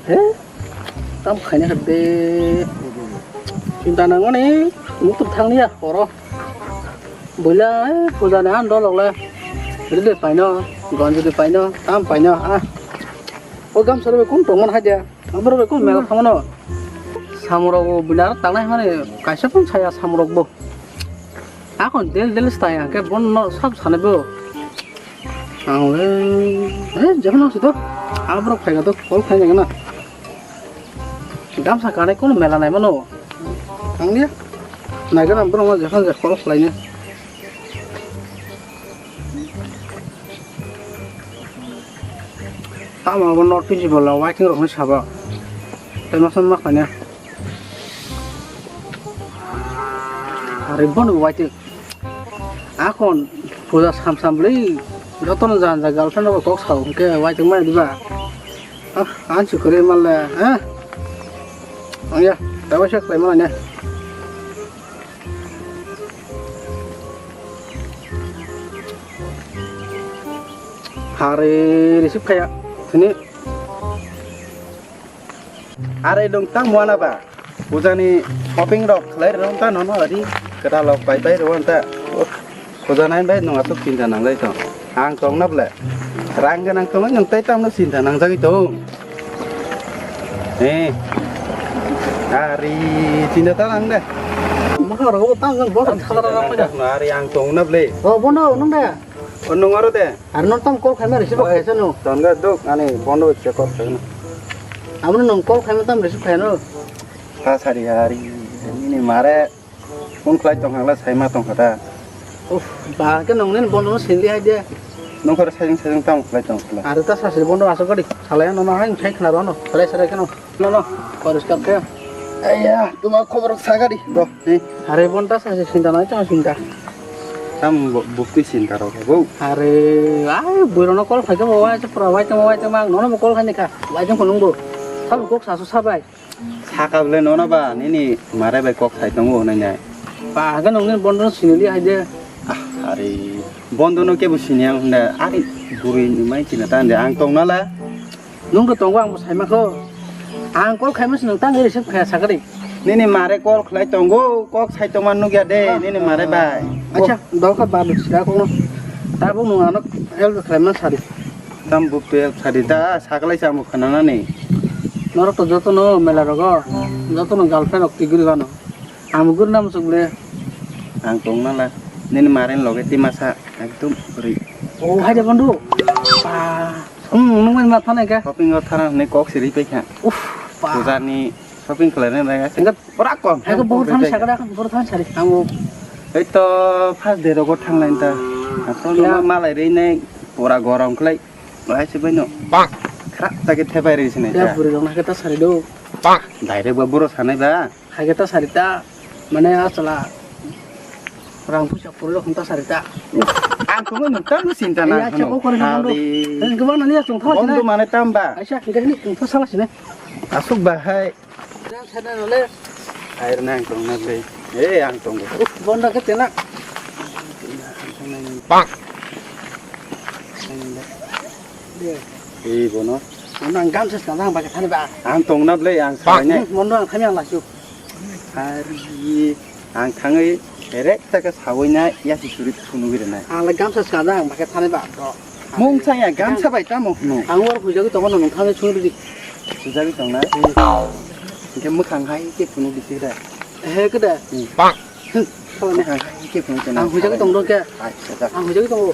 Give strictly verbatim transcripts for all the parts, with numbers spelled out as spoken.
He? Tam khaina kha de. Chinta nangmani muitu thangya oro. Buila, eh, puja ni ang dolok le. Ride paino, gonjodi paino, tam paino, ah. O gamsa rok bai kung tongmani hai de. Aboro bai kung mela thangmano. Samurok bo buila tangnai mani kaisa pun saya samurok bo. Akon del del staya ke bon no sab sanai bo. Ang le, eh, jepho nang sito. Aborok phaiga to, call khaina gana. Gamsa kanai kono mela nai mano. Ang dia. Nai gana borok ma jepho je call khlaina. Tamo bo not principal la waiting rok ni sabo. Tei ma son ma khaina. Ari bono waiting. Akon puja sam sam bwlwi jotono janja girlfriend rok kok sao hwnkhe waiting mani diba? Ah, ang si kwrwi manle, ha? Ang ya, tabuk se khlai mani. Hari receive khaya, sini. Are dong tang muana ba. Pujani shopping rok khlai rong ta nono ari kwtal rok pai pai rong ta. Puja nai bai nung asuk chinta nangjai tong. Ang tong na ble. Rang ganang tong nung tai tam no chinta nangjagwi tong. Eh. Ari chinta ta nang de. Mokha rok tang gan bo thara rang pai da. Ari ang tong na ble. Oh, bono nung de. Oh, nung aro de. Ar no tam call khaima receive khaisa no. Ton ga dok ani bondo che call khaina. Amo nung call khaima tam receive khaino. Ha sari hari. Ini mare phone khlai tong hangla saima tong khata. Uff, ba ke nung nen bondo no sindi hai de. Nung khore sajeng sajeng tam khlai tong khlai. Ar ta sasi bondo aso gadi. Salai no no hai thai khna rono. Salai salai keno. No, no, poriskar khe. Aiya, tuma khobor sagadi, do, ni. Are bonta sa se sinta nai, tama sinta. Tam bu-, bukti sinta rok, bo. Are, ai, buirono call khaikhe bo, wai, pura wai, tama wai, tama, nono bo call khaini kha, wai, tong khonung bo. Sabo kok sasu sabai. Saka bole nono ba, nini mare bai kok sai tongo, nai nai. Ba, haga nongni bondo sinili hai de. Ah, are, bondo no kebo sini ang hunda, are, buri ni mai china ta hunda, ang tong nala. Nung bo tongo, ang bo saima kho. Ang call khaima se nung tang receive khaya sakari. Nini mare call khlai tongo, kok sai tongma nukya de, nini mare bai. Acha, dol kha ba sira kono. Tabuk nung ano help khlaima sari. Tam buk to help sari da, saklai sa mo khana nani. Norok to joto no mela rogo, joto no girlfriend rok tiguri gano. Ang guru nam suk le. Ang tong nala. Nini maren loge ti masa ekdom bwrwi. Oh, hai de bondo. Pa. Hmm, nung mai ma thanai ka. Shopping o thana hwnwi kok siri pai kha. Uff, pa. Puja ni shopping khlai nai bai. Enggak pura kom. Hai ko bohor thani sakada, bohor thani sari. Ang bo. Ei to first day rogo thang lain ta. Ato no malai rei nai pura gorom khlai. Lai se bai no. Bang. Khra ta ke thepai rei sinai ta. Ya buri rong na ke ta sari do. Bang. Direct ba buro sanai ba. Hai khe ta sari ta, mane a chwla rang puisa puri rok ta sari ta. Ang tongwi nung tamo sinta na. Ai, acha, hwno. Kok kori na bondo. Hali. Ang gubang nani a chwng thawa bondo sinai. Mane tamba. Aisa, hingke hini chwng thawa sala sinai. Asuk bahai. Jang sana nole. Air na ang tong na ble. Eh, ang tong. Uf, bondo ke tena. Bang. Deh. Ei bono. Bono ang gamsa sana ang baka thani ba. Ang tong na ble, ang sabai ne. Hmm, bondo ang thani ang lasu. Hari, ang thangwi rek ta khe sawi na ya si suri phunu gire na. Ang le gamsa sana ang baka thani ba, bro. Mung sa ya gamsa bai tamo hwno. Ang war hujagwi tongo nung thangwi suri di. Hujagwi tong na. Hingke mwkhang hai ke phunu di sira. He keda. Hmm. Bang. Hmm. Ang hujagwi tong dong khe. Ang hujagwi tongo.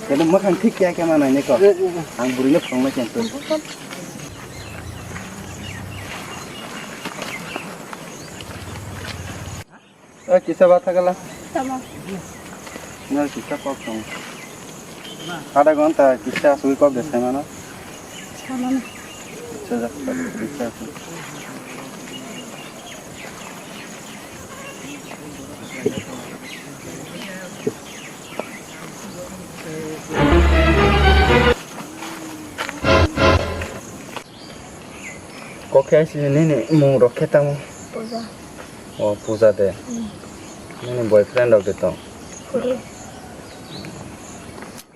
Kebo mwkhang thik khe khe manai ne ko. Eh, eh, eh. Ang buri no phone ma chen to. O kisa ba thagala. Tamo. No kisa kok tong. Ada gonta kisa sui kok de sai mano. Samano. Kisa ja. Kisa. Kok khe sini nini mung rok khe tamo. Puja. O puja de. Hmm. Nini boyfriend rok de tong. Kuri.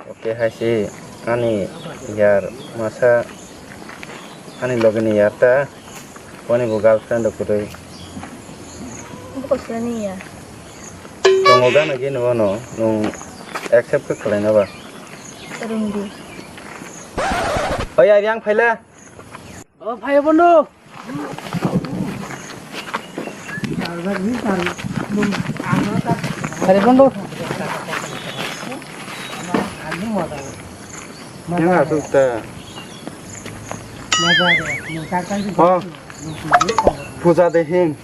Oke, hai si ani yar masa Ani loge ni yar ta, wani bo girlfriend rok kwrwi. Buko sani ya. Tongo gana gini wano, nung accept khe khlai na ba? Rungdi. Oi, ari ang phaila. O phai bondo. Phai bondo. Yang asuk ta. Oh, puja de hin.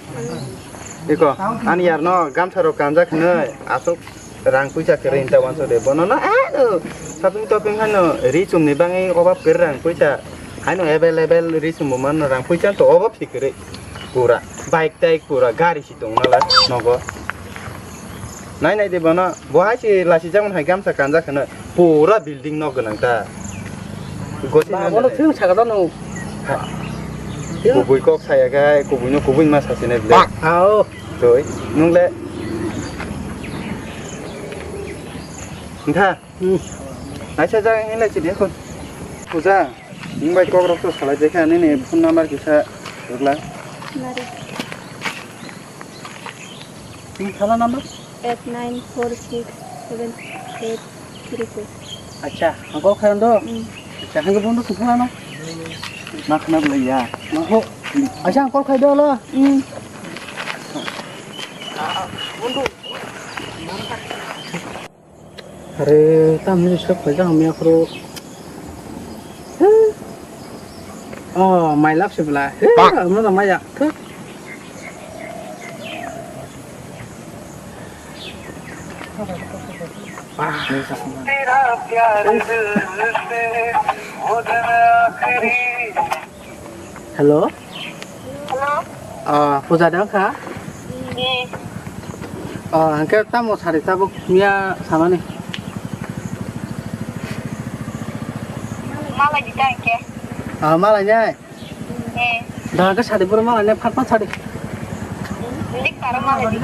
Iko, ani yar no gamsa rok kanjak hinoi, asuk rang puisa kere inta wanso de. Bono no, eh, no, shopping topping hano, ri chum ni bangi obab kere rang puisa. Haino available ri chum bo mano rang puisa to obab si kere. Pura, bike tai pura, gari si tong nala, nogo. Nai nai de bono, bo hai si lasi jaman hai gamsa kanjak hinoi. Pura building nok gwnang ta. Gosi ba, na bono nai. Film saka da no. Ha. Film? Kubui kok saya kai, kubui no kubui ma sasi ne ble. Ao. Toi, nung le. Ntha. Hmm. Aisa jaga ngi le chidi khun. Puja, nung bai kok rok to salai de kha, nini phone number kisa rwgla. Nari. Nini khala number? Eight nine four six seven eight three two. Acha, ang call khairang do. Hmm. Acha, hangke bondo sung phone ano. Ma khna bwlai ya. Ma ho. Acha, ang call khai do lo. Hmm. Are, tamni disturb khaijak hamya khoro. Oh, my love se bla. He, amo da maya. Thuk. Ah. Hello? Hello? Ah, puja dang kha? Hmm. Ah, hangke tamo sari tabuk miya samani? Malai di tang ke? Ah, malai nyai? Eh. Dang ke sari buru malai nyai, phat phat sari. Lik paro malai di.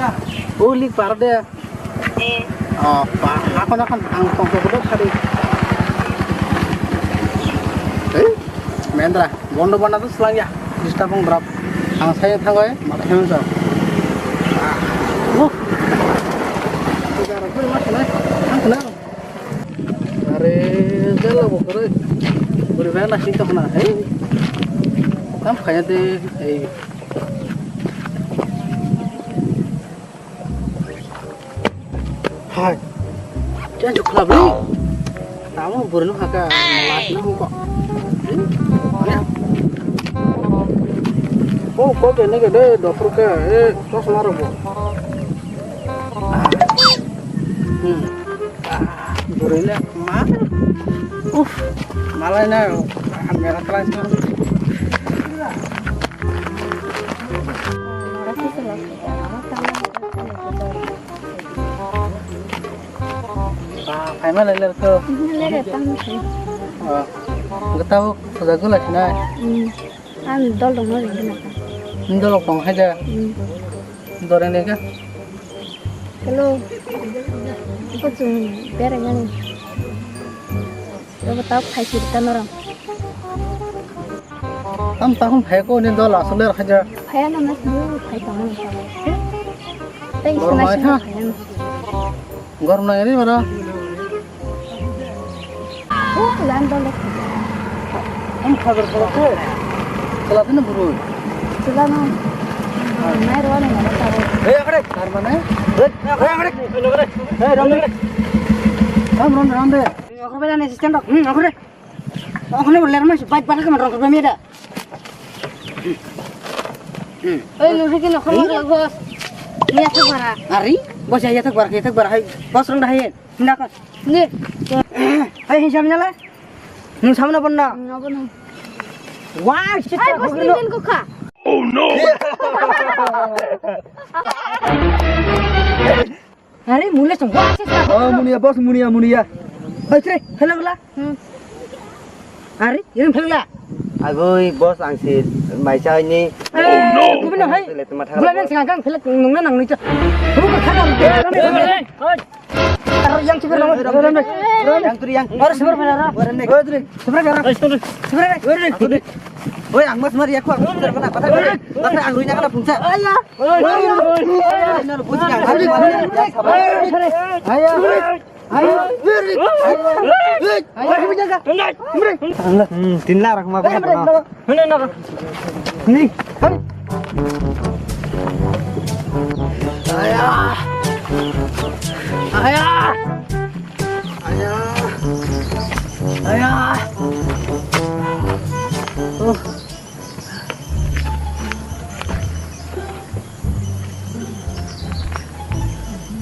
Oh, lik paro de. Eh. Oh, pa, ako na kan ang tongko ko thari. Eh, Mendra, bondo bana to selang ya. Disturb wng drop. Ang saya thangai, mata hewan sa. Oh. Ang kena. Are, jala bo kore. Beri bana sih to kena. Eh. Tam kaya de, eh. Hai. Jangan cukup lah, beli. Tamu burung haka, malas na huko. Oh, kok ini gede, dokter ke, eh, tos marah, bu. Hmm. Burui le ma. Uf. Malai na. Mera kelas ma. Ba, phaima le ler ko. Ler tang. Ah. Gata ho, saja gula sina. Hmm. Ang dol dong no ringna. Dol dong hai da. Hmm. Dore ne ga. Hello. Iko chung berai nani. Iko tau khai siri ta norong. Tam tahun khai ko ni dol asal er haja. Khai na mas ni khai tang na. Thanks na sina khai na. Gorom nang ri mara. Oh, lan dol. Am khabar khabar ko. Chala tene buru. Chala no. Nai ro ni mara ta. Hey, akre. Tar mane? Hey, akre. Hey, ram de. Ram, ram, ram de. Akre bela ni assistant. Hmm, akre. Akre bela mas bike bala kamar akre bela mi da. Oi, nung hai kheno khama glak boss. Ni athak bara. Ari, boss ya athak bara, athak bara hai. Boss rong da hai. Hinda ka. Ni. Hai hin samna la. Nung samna bonna. Nabo nung. Wah, shit. Hai boss ni ko kha. Oh no. Are, mule song, wah, sisa. Oh, munia, boss, munia, munia. Oi, tre, hello, la. Hmm. Are, irin hello, la. Agoi, boss, ang si, mai sa ni. Eh, kubino, hai. Gula nang singa gang, hello, nung na nang ni cha. Ru ka khana. Oi. Aro yang super nang. Yang turi yang. Aro super pala ra. Oi, tre. Super ra. Oi, super. Super ra. Oi, tre. Oi, ang mas mari aku, aku putar kena, patai, patai, patai, ang ruina kena pungsa. Ayah. Ayah. Ayah. Ayah. Hmm, tin lakh rakhma ko. Ni. Ayah. Ayah. Ayah. Ayah. Oh.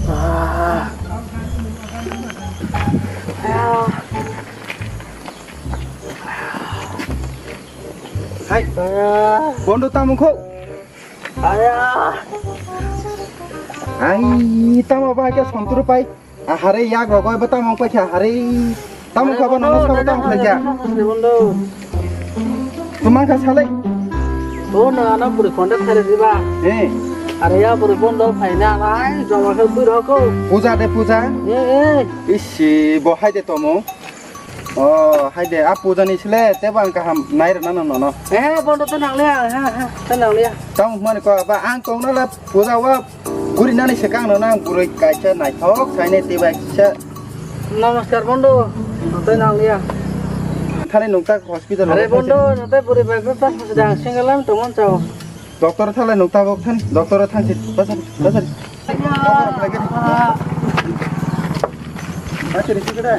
Ah. Hai. Ayah. Bondo tamung kho. Ayah. Ai, tamo ba ke sonturu pai. Ah, hare yak rogoi ba tamo pai kha hare. Tamo kha ba nono kha ba tamo kha kha. Bondo. Tumang kha salai. Oh, na na puri konda thare diba. Eh. Are ya puri bondo phaina ai joma khe bui roko. Puja de puja. Eh, eh. Isi bo hai de tomo. Oh, hai de, a puja ni sile, tebo ang kaham nai rwna no, no, no. Eh, bondo to nang liya, ha, ha, to nang liya. Tamo hwnmani kok, ba ang kok no la puja wa guri nani se kang no nang gurui kaisa naithok, saine tei bai kisa. Namaskar bondo, to nang liya. Thani nung tak hospital. Are bondo, no te buri bai pa pa sa dang single lam to mon chao. Doctor thalai nuk tabok than, doctor than si, basari, basari. Basari si kada.